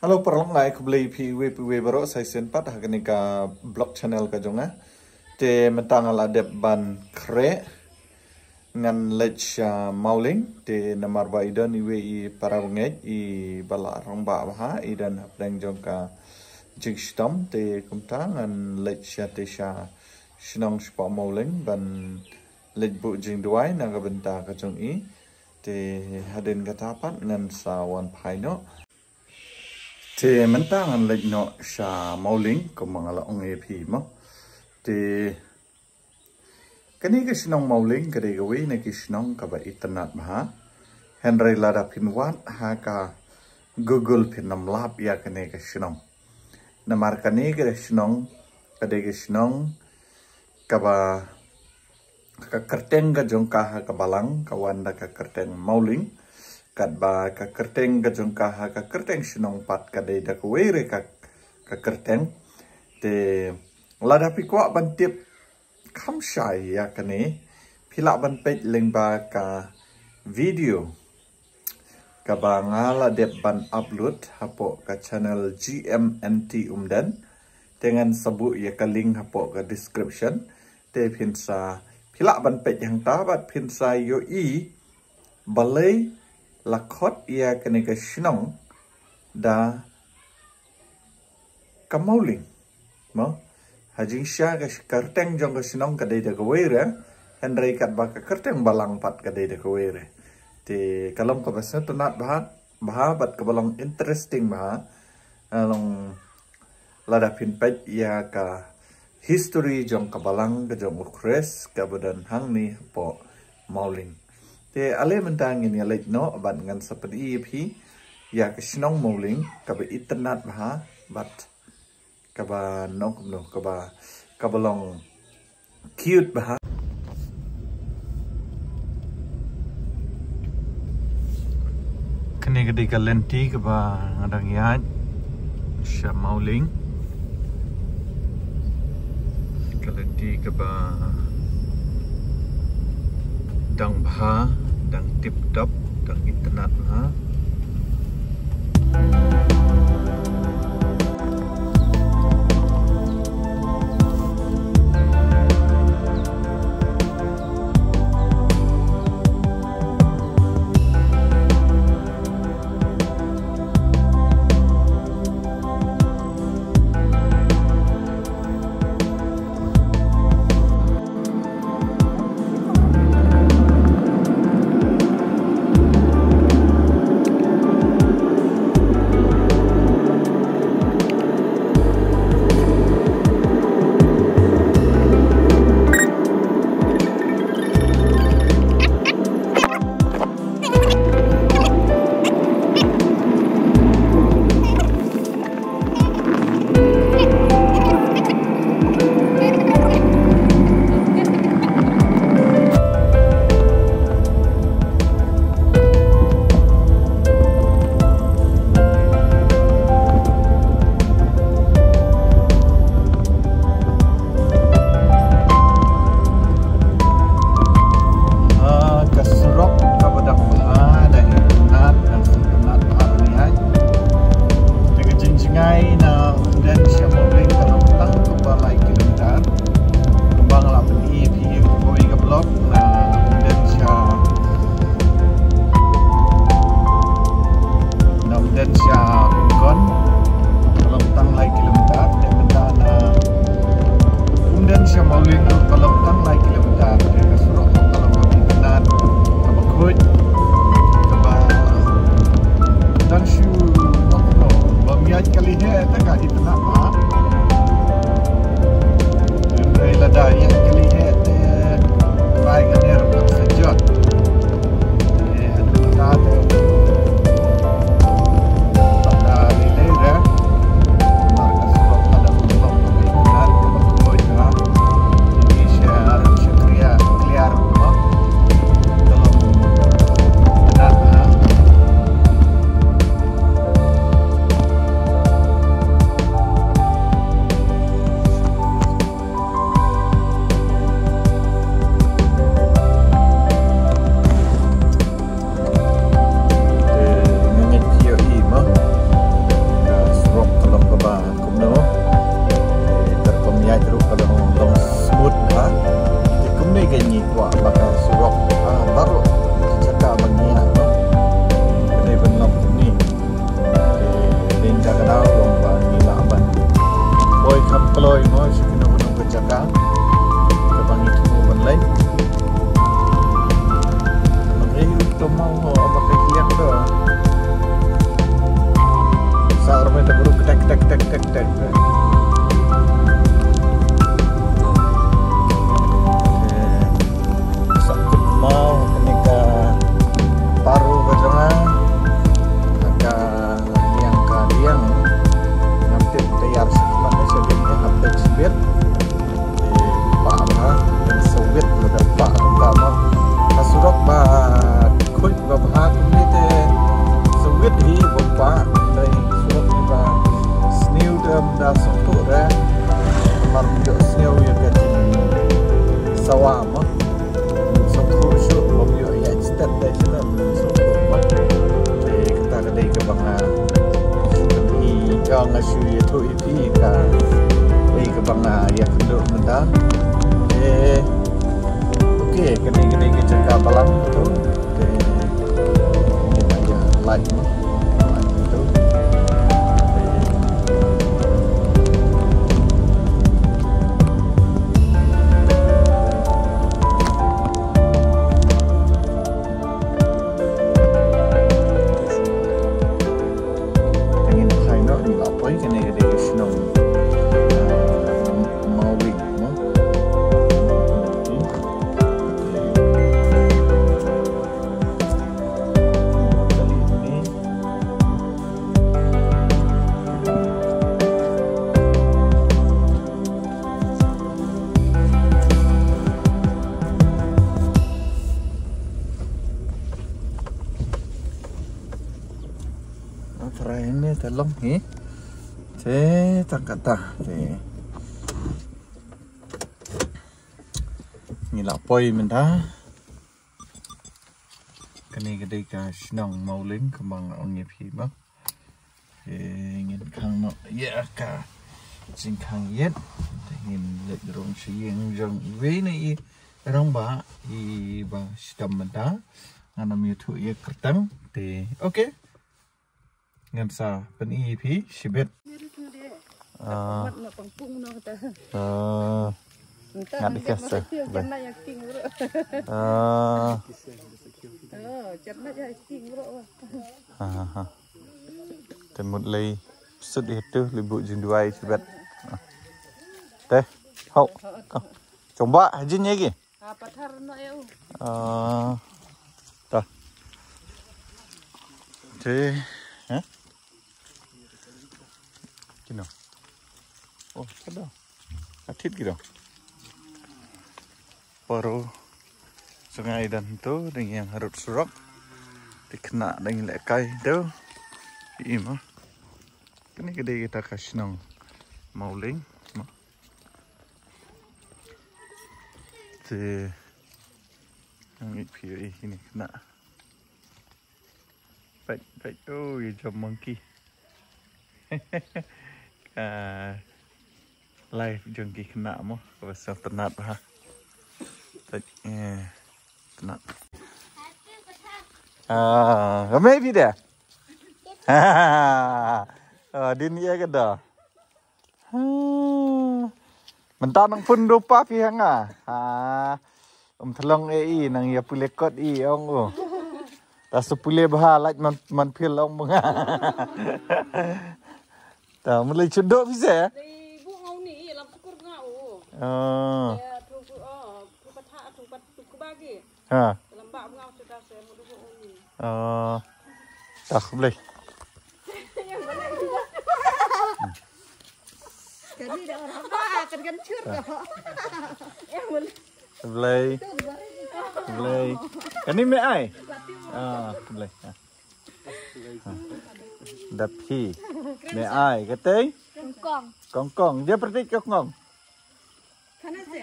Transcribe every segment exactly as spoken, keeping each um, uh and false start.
Hello paralok, nga ai khublei phi iwei pa iwei baroh sa shisien pat ha kane ka vlog channel ka jong nga. Te mynta nga la dep ban khreh, ngan leit sha Mawleng, te namar ba i don iwei i para bangeit iba la rangbah bha, i don hapdeng jong ka jingshitom, te kumta ngan leit sha te sha shnong shapoh Mawleng ban leit buh jingduwai na ka bynta ka jong i. Te hadien kata pat ngan sa wan phai noh. Te mynta ngan leit noh sha Mawleng kumba nga la ong ïa phi mo. Te kane ka shnong Mawleng ka dei kawei na ki shnong kaba itynnad bha. Hynrei lada phin wad ha ka Google phin ym lap ïa kane ka shnong. Namar kane ka shnong ka dei ka shnong kaba ka kyrteng ka jong ka ha ka balang ka wan da ka kyrteng Mawleng. Katba ka kyrteng ka jong ka ha ka kyrteng shnong pat ka dei da kawei re ka, ka kyrteng. Te lada phi kwah ban tip kham shai ïa kane, phi lah ban peit lyngba ka video kaba nga la dep ban upload hapoh ka channel G M N T Umden. Te ngan sa buh ïa ka link hapoh ka description. Te phin sa, phi lah ban peit hangta bad phin sa ïohi balei la khot ïa kane ka shnong da ka Mawleng mo. Ha jingshisha ka kyrteng jong ka shnong ka dei da kawei re, hynrei katba ka kyrteng balang pat ka dei da kawei re. Te ka long kaba sngewtynnad bha, bha bad kaba long interesting bha. Ka long lada phin peit ïa ka history jong ka balang ka jong u Khrist kaba don hangne hapoh Mawleng. Te ale mynta ngin ïa leit noh bad ngan sa pyni ïa phi ïa ka shnong Mawleng kaba itynnad bha bad kaba nongkynnoh kaba, kaba long cute bha. Kane ka dei ka lynti kaba nga dang ïaid sha Mawleng. Ka lynti kaba dang bha, dang tip top, dang itynnad bha. Ah, ka surok kaba dang bha, dang itynnad, dang sngewtynnad bha ban ïaid. Te ka jingjngai na Umden sha Mawleng ka long tang kumba lai kilometer. Kumba nga la pyni ïa phi ha kawei ka vlog, na Umden sha, na Umden sha Umkon ka long tang lai kilometer. Te mynta na Umden sha Mawleng ruh ka long tang lai kilometer. Te ka surok ka long kaba itynnad, kaba khuid, kaba dang shu, bym ïaid kali heh te ka itynnad bha. Hynrei lada ïaid kali heh te rai kane ruh kan sa jot. Te haduh mynta te Jaka daw long ba ngi lah ban poi kham kloi mo sha kino kino ka jaka kaba ngi thmu ban leit. Nang ei u to mau mo ba ka kliak to. Sa arme ta buru tek tek tek tek tek. Sa kut mau kane ka paru ka jong nga. Ka liang ka liang. Ngam tip te yar sa khmat ne sa ding te hap te sibit. Te pa ma te sawit le da pa ka ma. Ka surok ba khuid ba bha kumne te sawit hi ba pa. Te surok hi ba sniew te da suk tu re. Mar jo sniew ya ka jing sawa ma. Suk tu suk ba jo ya stet te stet suk tu ma. Te kata ka dei ka ba nga shu i ka nga shu ya tu i Ïa ka, eh, ka bang na ïa ka dur mynta. Eh, okay, kane kane ka jaka balang tu. Eh, ïa ka light, light tu. Eh. Ngin phai noh, ngi la poi, kane ka dei ka shnong, ah, Mawling, no? Trai ne ta long hi. Te tang kata te. Ngi la poi mynta. Kane ka dei ka shnong Mawling kumba nga ong ïa phi ba. Te ngin khang noh ïa ka jingkhang ïit. Te ngin leit rung sha ïing jong iwei na i rangbah iba shitom mynta. Ngan ym ïathuh ïa kyrteng. Te okay. Ngan sa pyni ïa phi shibit. Ah. Ah. Ngat ïa ka sa. Ah. Ha, ha, ha. Te mut lei sut ïa tu lei buh jingduwai shibit. Te, hau. Chong ba, jin ïa ki. Ah, pathar noh ïa u. Ah, ta. Te, eh? Kino. Oh, kada. Atit kino. Paro. Sungai dan tu, dang ïa harud surok. Te khynnah dang ïa lehkai tu. Ima. Kane ka dei kata ka shnong Mawling, ma. Te, ang ip hi, eh, kine khynnah. Peit, peit, oh, ïa jam monkey. Ah, life jong ki khynnah mo, ka ba sa tynat bha. Peit, eh, tynat. Ah, ka mei phi de? Ah, din ïa ka da. Ha. Mynta nang pun dopa phi ha nga. Ha. Ym thlong e i nang ïa pule kot i ong u. Ta su pule bha lait man man phil ong bunga. Ta mun lei chudo phi se. Lei bu ngau ni lam sukur ngau. Ah. Ya thu ku oh thu patha thu pat thu ku bagi. Ha. Lambak bngaw suda se mudu ko uni. Ah. Dah boleh. Kani dah orang apa kan kan chur dah. Eh boleh. Boleh. Boleh. Kani me ai. Ah, boleh. Ah. Dah phi. Me ai kata. Kongkong. Kongkong. Dia pertik kongkong. Kana se.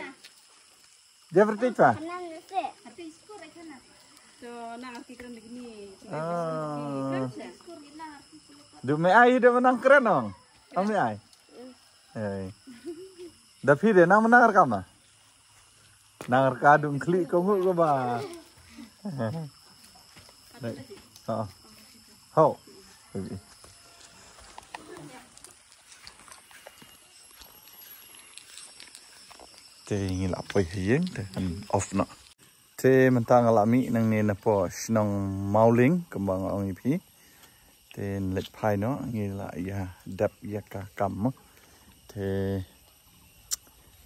Dia berarti apa? Kanan nasi. So, nang arti keren begini. Ah. Kan, ya? Du me ai de menang keren dong. Am me ai. Hei. Da phi de nang menang rekam ah. Nang rekam du khlieh ko ngut ko ba. Dai. Ha. Ho. Baby. Te ngi la poi ha ïing te kan off noh. Te mynta nga la mih nangne napoh shnong Mawling kumba nga ong ïa phi. Te nleit phai noh ngi la ïa dep ïa ka kam mo. Te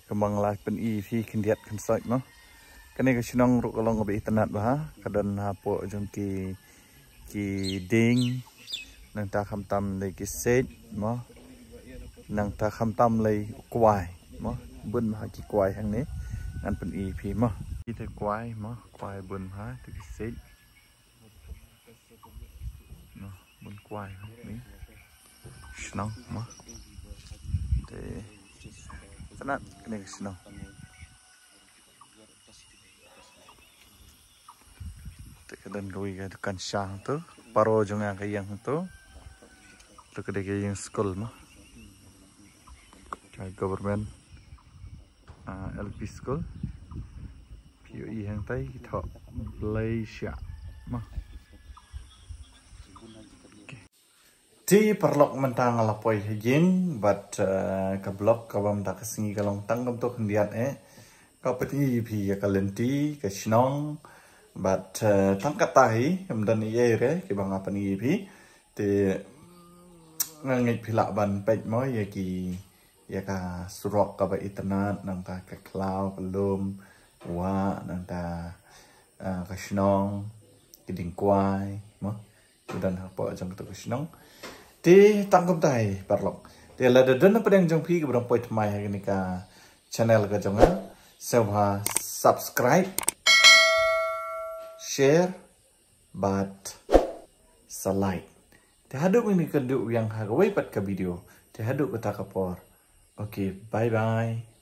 kumba nga la pyni ïa phi khyndiat khynsoit mo. Kane ka shnong ruh ka long kaba itynnad bha, ka don hapoh jong ki ki dieng, nangta khamtam lei ki siej mo, nangta khamtam lei u kwai mo. Bun bha ki kwai hangne, ngan pyni ïa phi mo. Ki te kwai mo, kwai bun bha, te ki siej mo, bun kwai ni. Shnong mo. Te itynnad kane ka shnong. Te ka don kawei ka dukan sha hangto, paro jong nga ka ïing hangto. To ka dei ka ïing skul mo, ka government, ah, L P school. Phi ïohi hangtai ki thoh Blei sha mo. Te paralok, mynta nga la poi ha ïing bad, eh, ka vlog kaba mynta ka sngi ka long tang kumto khyndiat eh. Ka pyni ïa phi ïa ka lynti ka shnong bad, eh, tang katta hi, ym don ei ei re kiba nga pyni ïa phi. Te nga ngeit phi lah ban peit mo ïa ki, ïa ka surok kaba itynnad, nangta ka khlaw ka lum, wah, nangta, eh, ka shnong, ki dieng kwai mo. Ki don hapoh jong kato ka shnong. Te tang kumta hi paralok. Te lada don na pdeng jong phi kiba dang poi thymmai ha kane ka channel ka jong nga, sngewbha subscribe, share bad sa like. Te haduh mynta kan ïakynduh biang ha kawei pat ka video. Te haduh kata ka por. Okay, bye bye.